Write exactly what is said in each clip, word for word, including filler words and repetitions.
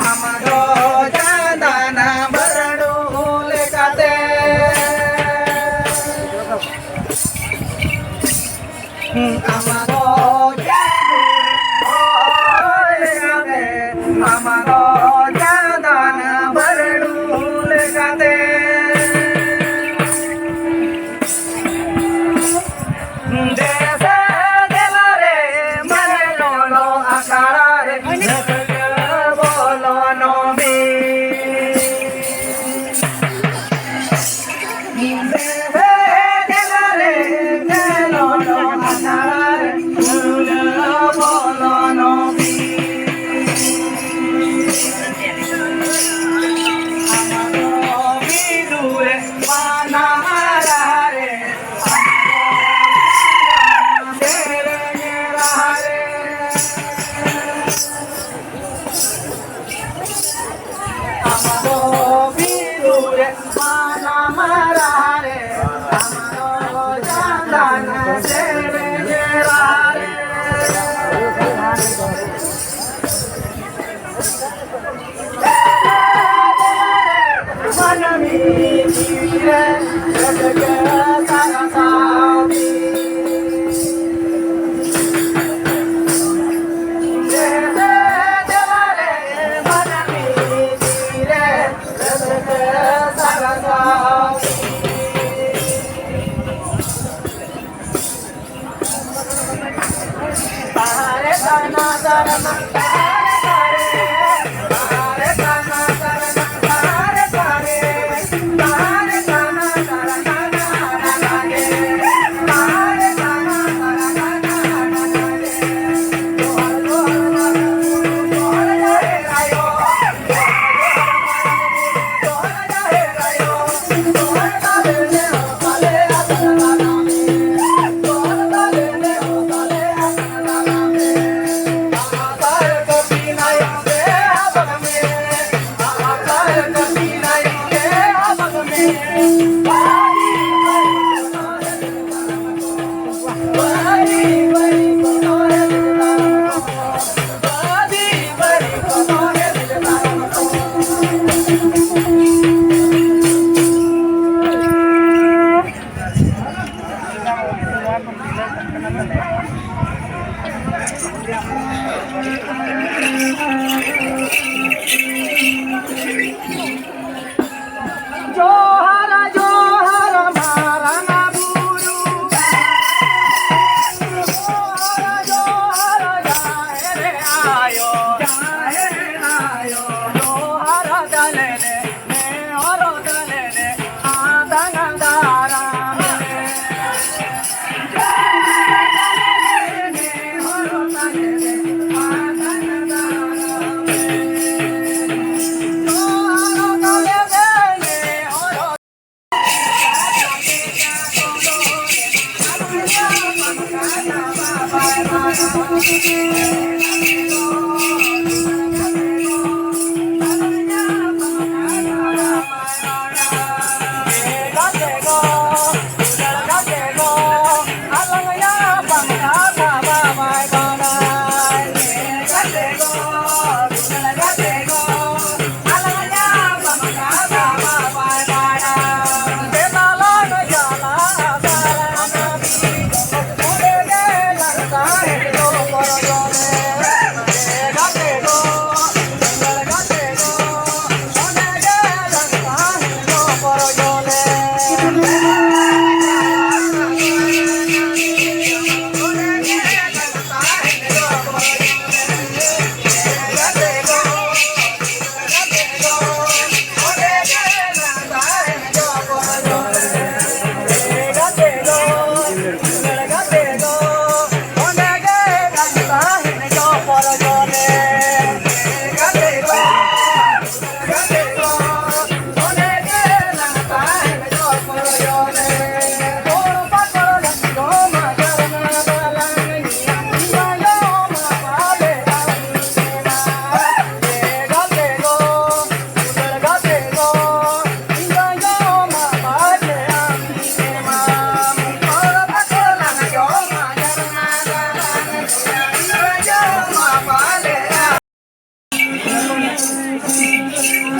ᱟᱢ ᱫᱚ ᱪᱟᱸᱫᱟᱱ ᱵᱷᱟᱹᱨᱰᱩ ᱞᱮᱠᱟᱛᱮ᱾ ᱟᱢ ᱫᱚ ᱪᱟᱸᱫᱟᱱ ᱦᱚᱲ ᱞᱮᱠᱟᱛᱮ, ᱟᱢ ᱫᱚ ᱪᱟᱸᱫᱟᱱ ᱵᱷᱟᱹᱨᱰᱩ ᱞᱮᱠᱟᱛᱮ᱾ ᱫᱮᱥᱮ ᱫᱮᱞᱟ ᱨᱮ ᱢᱟᱱᱮ ᱞᱚᱞᱚ ᱟᱠᱷᱲᱟ ᱨᱮ ᱨᱟᱹᱥᱠᱟᱹ ᱵᱚᱞᱚᱱ ᱢᱮ᱾ ᱫᱮᱥᱮ ᱫᱮᱞᱟ ᱨᱮ ᱞᱚᱞᱚ ᱟᱠᱷᱲᱟ ᱨᱮ ᱨᱟᱹᱥᱠᱟᱹ ᱵᱚᱞᱚᱱ ᱢᱮ᱾ ᱟᱢ ᱫᱚ ᱢᱤᱫ ᱨᱮ ᱢᱟᱱᱟ ᱨᱟᱦᱟ ᱨᱮ᱾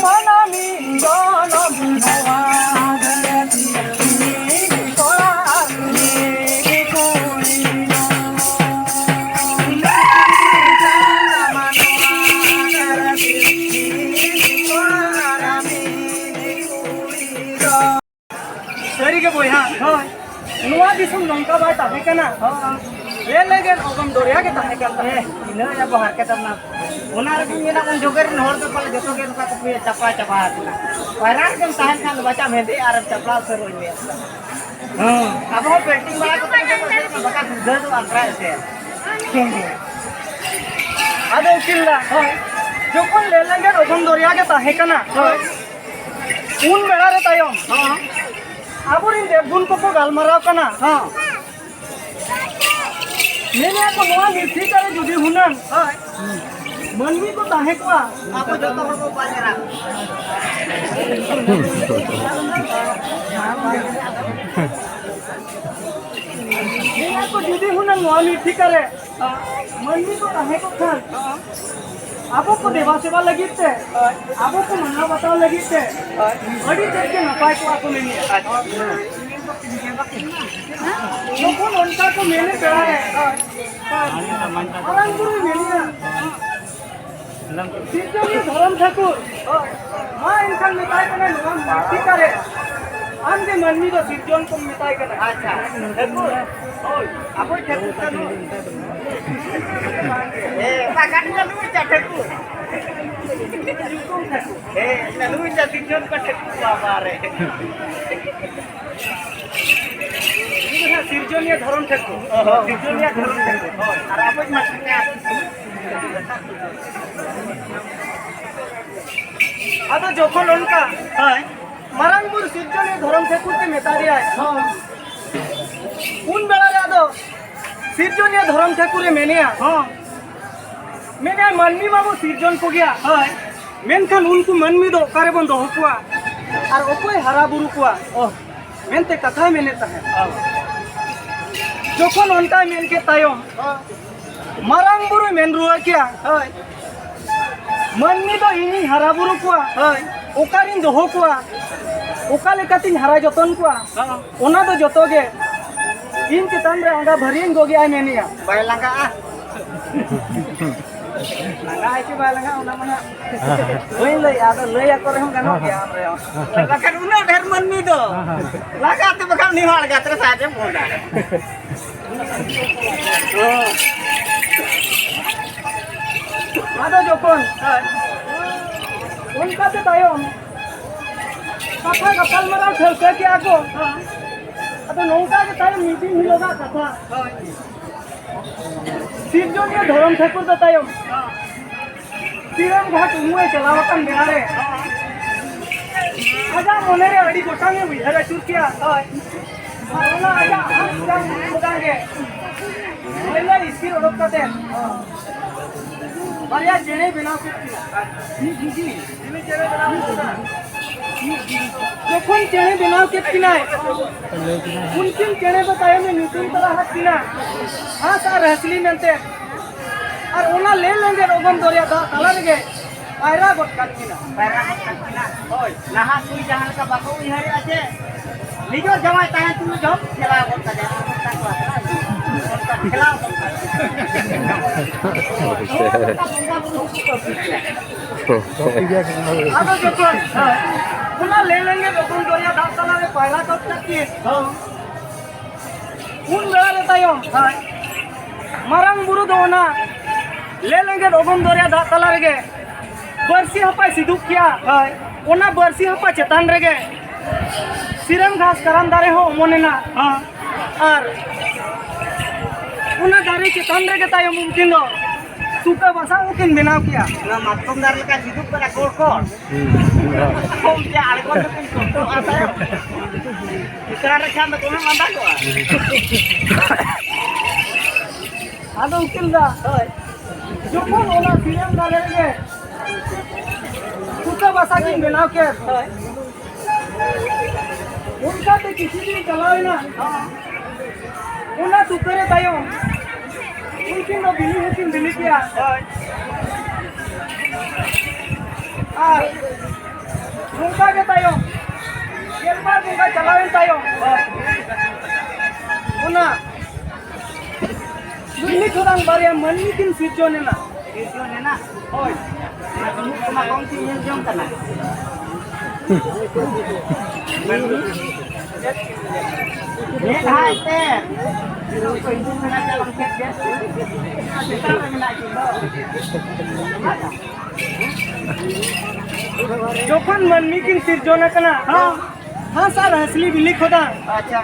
ᱢᱟᱱᱟᱢᱤ ᱡᱚᱱᱚᱢ ᱱᱚᱣᱟ ᱫᱷᱟᱹᱨᱛᱤ ᱨᱮ ᱠᱚᱲᱟ ᱟᱨ ᱢᱤᱫ ᱠᱩᱲᱤ ᱫᱚ᱾ ᱠᱚᱲᱟ ᱟᱨ ᱢᱤᱫ ᱠᱩᱲᱤ ᱫᱚ᱾ ᱥᱟᱹᱨᱤ ᱜᱮ ᱵᱚᱭᱦᱟ, ᱦᱳᱭ᱾ ᱱᱚᱣᱟ ᱫᱤᱥᱚᱢ ᱱᱚᱝᱠᱟ ᱵᱟᱭ ᱛᱟᱦᱮᱸ ᱠᱟᱱᱟ᱾ ᱦᱳᱭ᱾ ᱞᱮ ᱞᱮᱜᱮᱫ ᱚᱜᱚᱢ ᱫᱚᱨᱭᱟ ᱜᱮ ᱛᱟᱦᱮᱸ ᱠᱟᱱ ᱛᱟᱦᱮᱸᱫ᱾ ᱤᱱᱟᱹ ᱟᱵᱚ ᱦᱟᱨᱠᱮᱛ ᱨᱮᱱᱟᱜ᱾ ᱚᱱᱟ ᱨᱮᱜᱮᱧ ᱢᱮᱱᱟ, ᱩᱱ ᱡᱩᱜᱽ ᱨᱮᱱ ᱦᱚᱲ ᱫᱚ ᱯᱟᱞᱮ ᱡᱚᱛᱚ ᱜᱮ ᱱᱚᱝᱠᱟ ᱠᱚ ᱪᱟᱯᱟ ᱪᱟᱵᱟ ᱟᱠᱟᱱᱟ᱾ ᱯᱟᱭᱨᱟ ᱨᱮᱜᱮᱢ ᱛᱟᱦᱮᱱ ᱠᱷᱟᱱ ᱫᱚ ᱵᱟᱪᱟᱢ ᱦᱮᱸᱫᱮᱜᱼᱟ ᱟᱨᱮᱢ ᱪᱟᱯᱲᱟᱣ ᱩᱛᱟᱹᱨᱚᱜ ᱤᱧ ᱞᱟᱹᱭᱟ᱾ ᱦᱮᱸ᱾ ᱟᱵᱚ ᱦᱚᱸ ᱯᱮᱱᱴᱤᱝ ᱵᱟᱲᱟ ᱠᱟᱛᱮ ᱜᱮ ᱵᱟᱠᱷᱟᱡ ᱫᱷᱩᱫᱷᱟᱹ ᱫᱚ ᱟᱱᱛᱨᱟᱭ ᱮᱥᱮᱫ᱾ ᱟᱫᱚ ᱩᱠᱤᱞ ᱫᱟ, ᱦᱳᱭ᱾ ᱡᱚᱠᱷᱚᱱ ᱞᱮ ᱞᱮᱜᱮᱫ ᱚᱜᱚᱢ ᱫᱚᱨᱭᱟ ᱜᱮ ᱛᱟᱦᱮᱸ ᱠᱟᱱᱟ, ᱦᱳᱭ᱾ ᱩᱱ ᱵᱮᱲᱟ ᱨᱮ ᱛᱟᱭᱚᱢ, ᱦᱚᱸ᱾ ᱟᱵᱚᱨᱮᱱ ᱫᱮᱵ ᱜᱩᱱ ᱠᱚᱠᱚ ᱜᱟᱞᱢᱟᱨᱟᱣ ᱠᱟᱱᱟ᱾ ᱦᱚᱸ᱾ ᱢᱮᱱᱮᱫ ᱠᱚ, ᱱᱚᱣᱟ ᱢᱤᱨᱛᱷᱤᱠᱟ ᱨᱮ ᱡᱩᱫᱤ ᱦᱩᱱᱟᱹᱝ, ᱦᱳᱭ᱾ ᱢᱟᱹᱱᱢᱤ ᱠᱚ ᱛᱟᱦᱮᱸ ᱠᱚᱜᱼᱟ, ᱟᱵᱚ ᱡᱚᱛᱚ ᱦᱚᱲ ᱵᱚ ᱵᱟᱧᱪᱟᱜᱼᱟ᱾ ᱢᱮᱱᱮᱫ ᱠᱚ, ᱡᱩᱫᱤ ᱦᱩᱱᱟᱹᱝ ᱱᱚᱣᱟ ᱢᱤᱨᱛᱷᱤᱠᱟ ᱨᱮ ᱢᱟᱹᱱᱢᱤ ᱠᱚ ᱛᱟᱦᱮᱸ ᱠᱚᱜ ᱠᱷᱟᱱ, ᱟᱵᱚ ᱠᱚ ᱫᱮᱵᱟ ᱥᱮᱵᱟ ᱞᱟᱹᱜᱤᱫ ᱛᱮ, ᱟᱵᱚ ᱠᱚ ᱢᱟᱱᱟᱣ ᱵᱟᱛᱟᱣ ᱞᱟᱹᱜᱤᱫ ᱛᱮ, ᱟᱹᱰᱤ ᱛᱮᱫ ᱜᱮ ᱱᱟᱯᱟᱭ ᱠᱚᱜᱼᱟ ᱠᱚ ᱢᱮᱱᱮᱫᱼᱟ᱾ ᱡᱚᱠᱷᱚᱱ ᱚᱱᱠᱟ ᱠᱚ ᱢᱮᱱᱮᱫ ᱵᱮᱲᱟ ᱨᱮ, ᱢᱟᱨᱟᱝ ᱵᱩᱨᱩᱭ ᱢᱮᱱᱮᱫᱼᱟ, ᱥᱤᱨᱡᱚᱱᱤᱭᱟᱹ ᱫᱷᱚᱨᱚᱢ ᱴᱷᱟᱹᱠᱩᱨ, ᱢᱟ ᱮᱱᱠᱷᱟᱱ ᱢᱮᱛᱟᱭ ᱠᱟᱱᱟ ᱱᱚᱣᱟ ᱢᱤᱨᱛᱷᱤᱠᱟ ᱨᱮ, ᱟᱢ ᱜᱮ ᱢᱟᱹᱱᱢᱤ ᱫᱚ ᱥᱤᱨᱡᱚᱱ ᱠᱚᱢ ᱢᱮᱛᱟᱭ ᱠᱟᱱᱟ᱾ ᱟᱪᱪᱷᱟ, ᱴᱷᱟᱹᱠᱩᱨ, ᱦᱳᱭ, ᱟᱵᱚᱭ ᱴᱷᱟᱹᱠᱩᱨ ᱠᱟᱱᱟ᱾ ᱦᱮᱸ, ᱚᱠᱟ ᱠᱟᱴ ᱠᱟᱱ ᱱᱩᱭ ᱪᱟ ᱴᱷᱟᱹᱠᱩᱨ? ᱦᱮᱸ, ᱱᱩᱭ ᱪᱟ ᱥᱤᱨᱡᱚᱱ ᱠᱚ ᱴᱷᱟᱹᱠᱩᱨ ᱵᱟᱵᱟ ᱨᱮ᱾ ᱩᱱᱤ ᱫᱚ ᱦᱟᱸᱜ ᱥᱤᱨᱡᱚᱱᱤᱭᱟᱹ ᱫᱷᱚᱨᱚᱢ ᱴᱷᱟᱹᱠᱩᱨ᱾ ᱚ, ᱦᱚᱸ᱾ ᱥᱤᱨᱡᱚᱱᱤᱭᱟᱹ ᱫᱷᱚᱨᱚᱢ ᱴᱷᱟᱹᱠᱩᱨ᱾ ᱦᱳᱭ, ᱟᱨ ᱟᱵᱚᱭᱤᱡ ᱢᱟ ᱥᱟᱠᱟᱢ᱾ ᱟᱫᱚ ᱡᱚᱠᱷᱚᱱ ᱚᱱᱠᱟ, ᱦᱳᱭ᱾ ᱢᱟᱨᱟᱝ ᱵᱩᱨᱩ ᱥᱤᱨᱡᱚᱱᱤᱭᱟᱹ ᱫᱷᱚᱨᱚᱢ ᱴᱷᱟᱹᱠᱩᱨ ᱛᱮ ᱢᱮᱛᱟ ᱫᱮᱭᱟᱭ᱾ ᱦᱚᱸ᱾ ᱩᱱ ᱵᱮᱲᱟ ᱨᱮ ᱟᱫᱚ ᱥᱤᱨᱡᱚᱱᱤᱭᱟᱹ ᱫᱷᱚᱨᱚᱢ ᱴᱷᱟᱹᱠᱩᱨᱮ ᱢᱮᱱᱮᱭᱟ᱾ ᱦᱚᱸ᱾ ᱢᱮᱱᱮᱭᱟ, ᱢᱟᱹᱱᱢᱤ ᱢᱟᱵᱚ ᱥᱤᱨᱡᱚᱱ ᱠᱚᱜᱮᱭᱟ᱾ ᱦᱳᱭ᱾ ᱢᱮᱱᱠᱷᱟᱱ ᱩᱱᱠᱩ ᱢᱟᱹᱱᱢᱤ ᱫᱚ ᱚᱠᱟ ᱨᱮᱵᱚᱱ ᱫᱚᱦᱚ ᱠᱚᱣᱟ? ᱟᱨ ᱚᱠᱚᱭ ᱦᱟᱨᱟ ᱵᱩᱨᱩ ᱠᱚᱣᱟ? ᱚ᱾ ᱢᱮᱱᱛᱮ ᱠᱟᱛᱷᱟᱭ ᱢᱮᱱᱮᱫ ᱛᱟᱦᱮᱸᱫ᱾ ᱚ᱾ ᱡᱚᱠᱷᱚᱱ ᱚᱱᱠᱟᱭ ᱢᱮᱱ ᱠᱮᱫ ᱛᱟᱭᱚᱢ, ᱦᱚᱸ᱾ ᱢᱟᱨᱟᱝ ᱵᱩᱨᱩᱭ ᱢᱮᱱ ᱨᱩᱣᱟᱹᱲ ᱠᱮᱭᱟ, ᱦᱳᱭ᱾ ᱢᱟᱹᱱᱢᱤ ᱫᱚ ᱤᱧᱤᱧ ᱦᱟᱨᱟ ᱵᱩᱨᱩ ᱠᱚᱣᱟ᱾ ᱦᱳᱭ᱾ ᱚᱠᱟᱨᱤᱧ ᱫᱚᱦᱚ ᱠᱚᱣᱟ, ᱚᱠᱟ ᱞᱮᱠᱟᱛᱤᱧ ᱦᱟᱨᱟ ᱡᱚᱛᱚᱱ ᱠᱚᱣᱟ, ᱦᱚᱸ᱾ ᱚᱱᱟ ᱫᱚ ᱡᱚᱛᱚ ᱜᱮ ᱤᱧ ᱪᱮᱛᱟᱱ ᱨᱮ ᱟᱸᱜᱟ ᱵᱷᱟᱹᱨᱤᱭᱟᱹᱧ ᱜᱚᱜᱮ ᱟᱭ ᱢᱮᱱᱮᱜᱼᱟ᱾ ᱵᱟᱭ ᱞᱟᱸᱜᱟᱜᱼᱟ᱾ ᱞᱟᱸᱜᱟ ᱟᱭ ᱪᱮ ᱵᱟᱭ ᱞᱟᱸᱜᱟᱜᱼᱟ, ᱚᱱᱟ ᱢᱟ ᱦᱟᱸᱜ ᱵᱟᱹᱧ ᱞᱟᱹᱭᱟ, ᱟᱫᱚ ᱞᱟᱹᱭ ᱟᱠᱚ ᱨᱮᱦᱚᱸ ᱜᱟᱱᱚᱜ ᱜᱮᱭᱟ ᱟᱢ ᱨᱮᱦᱚᱸ᱾ ᱵᱟᱠᱷᱟᱱ ᱩᱱᱟᱹᱜ ᱰᱷᱮᱨ ᱢᱟᱹᱱᱢᱤ ᱫᱚ ᱞᱟᱸᱜᱟ ᱛᱮ ᱵᱟᱠᱷᱟᱱ ᱩᱱᱤ ᱦᱚᱸ ᱟᱬᱜᱟᱛ ᱨᱮ ᱥᱟᱦᱟᱡᱽ ᱮ ᱵᱚᱸᱫᱟ᱾ ᱟᱫᱚ ᱡᱚᱠᱷᱚᱱ ᱚᱱᱠᱟᱛᱮ ᱛᱟᱭᱚᱢ ᱠᱟᱛᱷᱟ ᱜᱟᱯᱟᱞᱢᱟᱨᱟᱣ ᱴᱷᱟᱹᱣᱠᱟᱹ ᱠᱮᱜᱼᱟ ᱠᱚ᱾ ᱟᱫᱚ ᱱᱚᱝᱠᱟ ᱜᱮ ᱛᱟᱭᱚᱢ ᱢᱤᱫ ᱫᱤᱱ ᱦᱤᱞᱳᱜᱟᱜ ᱠᱟᱛᱷᱟ᱾ ᱥᱤᱨᱡᱚᱱᱤᱭᱟᱹ ᱫᱷᱚᱨᱚᱢ ᱴᱷᱟᱹᱠᱩᱨ ᱫᱚ ᱛᱟᱭᱚᱢ ᱥᱤᱨᱟᱹᱢ ᱜᱷᱟᱴ ᱩᱢᱩᱜ ᱮ ᱪᱟᱞᱟᱣ ᱟᱠᱟᱱ ᱵᱮᱲᱟ ᱨᱮ ᱟᱡᱟᱜ ᱢᱚᱱᱮ ᱨᱮ ᱟᱹᱰᱤ ᱜᱚᱴᱟᱝ ᱮ ᱩᱭᱦᱟᱹᱨ ᱟᱹᱪᱩᱨ ᱠᱮᱜᱼᱟ᱾ ᱟᱨ ᱚᱱᱟ ᱟᱡᱟᱜ ᱟᱸᱥ ᱡᱟᱝ ᱢᱤᱫ ᱜᱚᱴᱟᱝ ᱜᱮ ᱢᱟᱹᱭᱞᱟᱹ ᱤᱥᱠᱤᱨ ᱚᱰᱚᱠ ᱠᱟᱛᱮ ᱵᱟᱨᱭᱟ ᱪᱮᱬᱮᱭ ᱵᱮᱱᱟᱣ ᱠᱮᱫ ᱠᱤᱱᱟ᱾ ᱡᱚᱠᱷᱚᱱ ᱪᱮᱬᱮ ᱵᱮᱱᱟᱣ ᱠᱮᱫ ᱠᱤᱱᱟᱭ, ᱩᱱᱠᱤᱱ ᱪᱮᱬᱮ ᱫᱚ ᱛᱟᱭᱚᱢᱮ ᱧᱩᱛᱩᱢ ᱛᱟᱨᱟ ᱟᱫ ᱠᱤᱱᱟ ᱦᱟᱸᱥ ᱟᱨ ᱦᱟᱸᱥᱞᱤ ᱢᱮᱱᱛᱮ᱾ ᱟᱨ ᱚᱱᱟ ᱞᱮ ᱞᱮᱸᱜᱮᱫ ᱚᱜᱚᱢ ᱫᱚᱨᱭᱟ ᱫᱟᱜ ᱛᱟᱞᱟ ᱨᱮᱜᱮ ᱯᱟᱭᱨᱟ ᱜᱚᱫ ᱠᱟᱜ ᱠᱤᱱᱟ᱾ ᱯᱟᱭᱨᱟ ᱜᱚᱫ ᱠᱟᱜ ᱠᱤᱱᱟ᱾ ᱦᱳᱭ᱾ ᱱᱟᱦᱟᱜ ᱠᱚ ᱡᱟᱦᱟᱸ ᱞᱮᱠᱟ ᱵᱟᱠᱚ ᱩᱭᱦᱟᱹᱨᱮᱜᱼᱟ ᱡᱮ ᱱᱤᱡᱚᱨ ᱡᱟᱶᱟᱭ ᱛᱟᱦᱮᱱ ᱛᱩᱞᱩᱡ ᱦᱚᱸ ᱠᱷᱮᱞᱟᱣ ᱜᱚᱫ ᱠᱟᱫᱮᱭᱟ᱾ ᱚᱱᱠᱟ ᱠᱚ ᱟᱥᱨᱟ ᱤᱫᱤ᱾ ᱚᱱᱠᱟ ᱠᱷᱮᱞᱟᱣ ᱜᱚᱫ ᱠᱟᱫᱮᱭᱟ᱾ ᱱᱚᱜᱼᱚ ᱱᱚᱝᱠᱟ ᱵᱚᱸᱜᱟ ᱵᱩᱨᱩ ᱦᱚᱸᱠᱚ ᱠᱟᱹᱢᱤ ᱜᱮᱭᱟ᱾ ᱟᱫᱚ ᱡᱚᱠᱷᱚᱱ ᱚᱱᱟ ᱞᱮ ᱞᱮᱸᱜᱮᱫ ᱚᱜᱚᱢ ᱫᱚᱨᱭᱟ ᱫᱟᱜ ᱛᱟᱞᱟᱨᱮ ᱯᱟᱭᱨᱟ ᱜᱚᱫ ᱠᱟᱜ ᱠᱤᱱ, ᱩᱱ ᱵᱮᱲᱟ ᱨᱮ ᱛᱟᱭᱚᱢ ᱢᱟᱨᱟᱝ ᱵᱩᱨᱩ ᱫᱚ ᱚᱱᱟ ᱞᱮ ᱞᱮᱸᱜᱮᱫ ᱚᱜᱚᱢ ᱫᱚᱨᱭᱟ ᱫᱟᱜ ᱛᱟᱞᱟ ᱨᱮᱜᱮ ᱵᱟᱹᱨᱥᱤ ᱦᱟᱯᱟᱭ ᱥᱤᱫᱩᱵ ᱠᱮᱜᱼᱟ᱾ ᱦᱳᱭ᱾ ᱚᱱᱟ ᱵᱟᱹᱨᱥᱤ ᱦᱟᱯᱟ ᱪᱮᱛᱟᱱ ᱨᱮᱜᱮ ᱥᱤᱨᱟᱹᱢ ᱜᱷᱟᱥ ᱠᱟᱨᱟᱢ ᱫᱟᱨᱮ ᱦᱚᱸ ᱚᱢᱚᱱᱮᱱᱟ᱾ ᱦᱮᱸ᱾ ᱟᱨ ᱚᱱᱟ ᱫᱟᱨᱮ ᱪᱮᱛᱟᱱ ᱨᱮᱜᱮ ᱛᱟᱭᱚᱢ ᱩᱱᱠᱤᱱ ᱫᱚ ᱛᱩᱠᱟᱹ ᱵᱟᱥᱟ ᱦᱚᱸᱠᱤᱱ ᱵᱮᱱᱟᱣ ᱠᱮᱜᱼᱟ᱾ ᱚᱱᱟ ᱢᱟᱛᱠᱚᱢ ᱫᱟᱨᱮ ᱞᱮᱠᱟ ᱡᱩᱫᱩᱜ ᱠᱟᱱᱟ ᱠᱚᱲ ᱠᱚᱲ᱾ ᱦᱩᱸ᱾ ᱢᱟᱛᱠᱚᱢ ᱡᱮ ᱟᱬᱜᱚ ᱠᱟᱛᱮ ᱠᱚᱴᱚᱜᱼᱟ ᱛᱟᱭᱚᱢ᱾ ᱩᱥᱟᱹᱨᱟ ᱞᱮᱠᱷᱟᱱ ᱫᱚ ᱫᱚᱢᱮ ᱢᱟᱸᱫᱟ ᱠᱚᱜᱼᱟ᱾ ᱟᱫᱚ ᱩᱠᱤᱞ ᱫᱟ, ᱦᱳᱭ᱾ ᱡᱚᱠᱷᱚᱱ ᱚᱱᱟ ᱥᱤᱨᱟᱹᱢ ᱫᱟᱨᱮ ᱨᱮᱜᱮ ᱛᱩᱠᱟᱹ ᱵᱟᱥᱟ ᱠᱤᱱ ᱵᱮᱱᱟᱣ ᱠᱮᱫ, ᱦᱳᱭ᱾ ᱚᱱᱠᱟᱛᱮ ᱠᱤᱪᱷᱩ ᱫᱤᱱ ᱪᱟᱞᱟᱣ ᱮᱱᱟ᱾ ᱚᱱᱟ ᱛᱩᱠᱟᱹ ᱨᱮ ᱛᱟᱭᱚᱢ ᱩᱱᱠᱤᱱ ᱫᱚ ᱵᱤᱞᱤ ᱦᱚᱸᱠᱤᱱ ᱵᱤᱞᱤ ᱠᱮᱜᱼᱟ᱾ ᱦᱳᱭ᱾ ᱟᱨ ᱱᱚᱝᱠᱟ ᱜᱮ ᱛᱟᱭᱚᱢ, ᱜᱮᱞᱵᱟᱨ ᱵᱚᱸᱜᱟ ᱪᱟᱞᱟᱣᱮᱱ ᱛᱟᱭᱚᱢ, ᱚᱱᱟ ᱢᱤᱫ ᱠᱷᱚᱫᱟᱝ ᱵᱟᱨᱭᱟ ᱢᱟᱹᱱᱢᱤ ᱠᱤᱱ ᱥᱤᱨᱡᱚᱱ ᱮᱱᱟ᱾ ᱥᱤᱨᱡᱚᱱ ᱮᱱᱟ? ᱦᱳᱭ᱾ ᱟᱨ ᱩᱱᱠᱩ ᱢᱟ ᱠᱚᱢ ᱛᱮ ᱧᱮᱞ ᱡᱚᱝ ᱠᱟᱱᱟ᱾ ᱢᱮᱫᱦᱟ ᱮᱱᱛᱮ᱾ ᱩᱱᱠᱩ ᱦᱤᱡᱩᱜ ᱠᱟᱱᱟ ᱪᱮ ᱵᱟᱝ ᱠᱷᱮᱛ ᱜᱮ? ᱪᱮᱛᱟᱱ ᱨᱮ ᱢᱮᱱᱟᱜ ᱠᱤᱱ ᱫᱚ᱾ ᱡᱚᱠᱷᱚᱱ ᱢᱟᱹᱱᱢᱤ ᱠᱤᱱ ᱥᱤᱨᱡᱚᱱ ᱟᱠᱟᱱᱟ, ᱦᱮᱸ᱾ ᱦᱟᱸᱥ ᱟᱨ ᱦᱟᱸᱥᱞᱤ ᱵᱤᱞᱤ ᱠᱷᱚᱫᱟ᱾ ᱟᱪᱪᱷᱟ᱾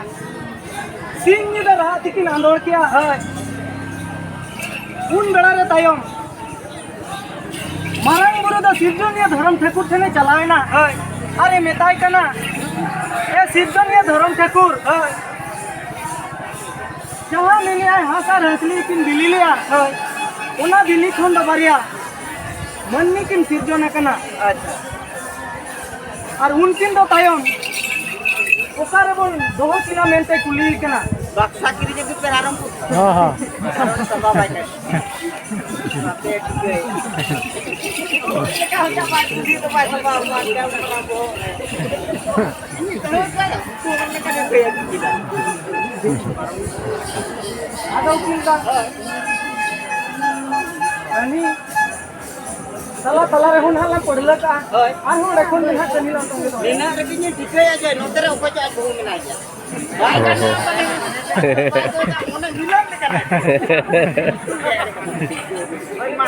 ᱥᱤᱧ ᱧᱤᱫᱟᱹ ᱨᱟᱦᱟ ᱛᱮᱠᱤᱱ ᱟᱸᱫᱳᱲ ᱠᱮᱜᱼᱟ᱾ ᱦᱳᱭ᱾ ᱩᱱ ᱵᱮᱲᱟ ᱨᱮ ᱛᱟᱭᱚᱢ ᱢᱟᱨᱟᱝ ᱵᱩᱨᱩ ᱫᱚ ᱥᱤᱨᱡᱚᱱᱤᱭᱟᱹ ᱫᱷᱚᱨᱚᱢ ᱴᱷᱟᱹᱠᱩᱨ ᱴᱷᱮᱱᱮ ᱪᱟᱞᱟᱣ ᱮᱱᱟ᱾ ᱦᱳᱭ᱾ ᱟᱨᱮ ᱢᱮᱛᱟᱭ ᱠᱟᱱᱟ, "ᱮ ᱥᱤᱨᱡᱚᱱᱤᱭᱟᱹ ᱫᱷᱚᱨᱚᱢ ᱴᱷᱟᱹᱠᱩᱨ, ᱦᱳᱭ, ᱡᱟᱦᱟᱸ ᱢᱮᱱᱮᱜᱼᱟᱭ ᱦᱟᱸᱥ ᱟᱨ ᱦᱟᱸᱥᱞᱤ ᱠᱤᱱ ᱵᱤᱞᱤ ᱞᱮᱜᱼᱟ, ᱦᱳᱭ, ᱚᱱᱟ ᱵᱤᱞᱤ ᱠᱷᱚᱱ ᱫᱚ ᱵᱟᱨᱭᱟ ᱢᱟᱹᱱᱢᱤ ᱠᱤᱱ ᱥᱤᱨᱡᱚᱱ ᱟᱠᱟᱱᱟ᱾ ᱟᱪᱪᱷᱟ᱾ ᱟᱨ ᱩᱱᱠᱤᱱ ᱫᱚ ᱛᱟᱭᱚᱢ ᱚᱠᱟ ᱨᱮᱵᱚᱱ ᱫᱚᱦᱚ ᱠᱤᱱᱟ ᱢᱮᱱᱛᱮ ᱠᱩᱞᱤᱭᱮ ᱠᱟᱱᱟ?" ᱵᱟᱠᱥᱟ ᱠᱤᱨᱤᱧ ᱟᱹᱜᱩᱭ ᱯᱮ ᱟᱨᱚᱢ ᱠᱚ᱾ ᱦᱚᱸ, ᱦᱚᱸ᱾ ᱟᱨᱚᱢ ᱥᱟᱢᱵᱟᱣ ᱵᱟᱭ ᱠᱟᱱᱟ᱾ ᱟᱯᱮ ᱴᱷᱤᱠᱟᱹᱭ᱾ ᱪᱮᱫ ᱞᱮᱠᱟ ᱦᱚᱸ ᱪᱟᱵᱟ ᱠᱩᱞᱤ ᱫᱚ ᱵᱟᱭ ᱥᱟᱢᱵᱟᱣ ᱠᱚᱣᱟ, ᱚᱱᱠᱟ ᱚᱱᱠᱟ ᱵᱚᱦᱚᱜ ᱨᱮ᱾ ᱟᱫᱚ ᱩᱠᱤᱞ ᱫᱟ, ᱦᱟᱹᱱᱤ ᱛᱟᱞᱟ ᱛᱟᱞᱟ ᱨᱮᱦᱚᱸ ᱱᱟᱦᱟᱜ ᱞᱟᱝ ᱯᱟᱹᱲᱦᱟᱹ ᱠᱟᱜᱼᱟ᱾ ᱦᱳᱭ᱾ ᱟᱨᱦᱚᱸ ᱚᱸᱰᱮ ᱠᱷᱚᱱ ᱜᱮ ᱱᱟᱦᱟᱜ ᱠᱟᱹᱢᱤ ᱞᱟᱝ ᱛᱚᱝᱜᱮ ᱫᱚᱦᱚᱭᱟ᱾ ᱱᱤᱱᱟᱹᱜ ᱨᱮᱜᱮ ᱤᱧ ᱴᱷᱤᱠᱟᱹᱭᱟ ᱡᱮ ᱱᱚᱛᱮ ᱨᱮ ᱚᱠᱚᱭ ᱪᱚ ᱟᱡ ᱵᱟᱹᱦᱩ ᱢᱮᱱᱟᱭ ᱜᱮᱭᱟ᱾ ᱵᱟᱭ ᱜᱟᱱᱚᱜᱼᱟ, ᱢᱟᱱᱮ ᱢᱚᱱᱮ ᱢᱤᱞᱚᱱ ᱞᱮᱠᱟ᱾ ᱦᱳᱭ, ᱢᱟ᱾